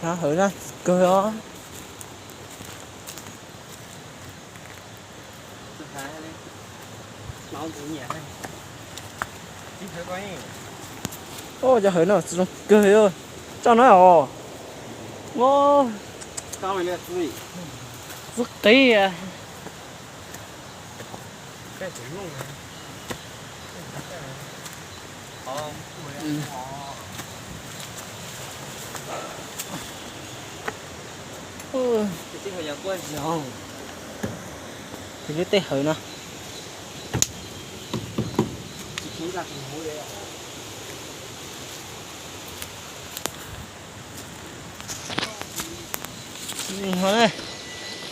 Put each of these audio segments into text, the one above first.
Hawv na, kawg os. Cov hawv no txi zoo kawg, tso na os. Txi qis. Lub tej hawv no.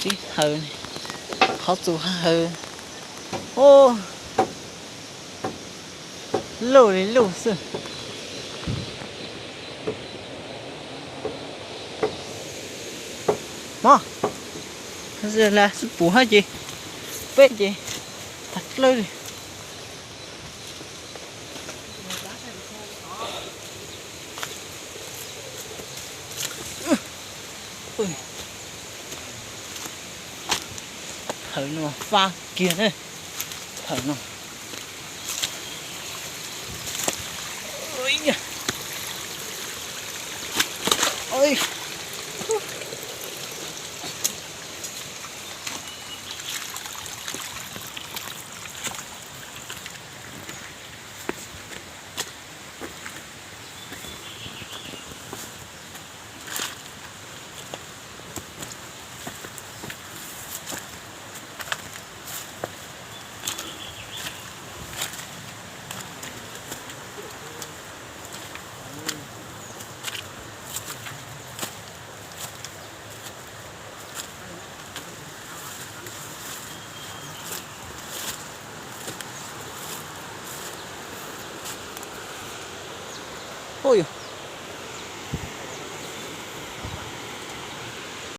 Tib hawv, qhov txus hawv. Luj li luj xwb. Mog, las xwb puv hab ces peb ces tag dlawb li. Hawv no fab kiag ne. Hawv no. Ua yog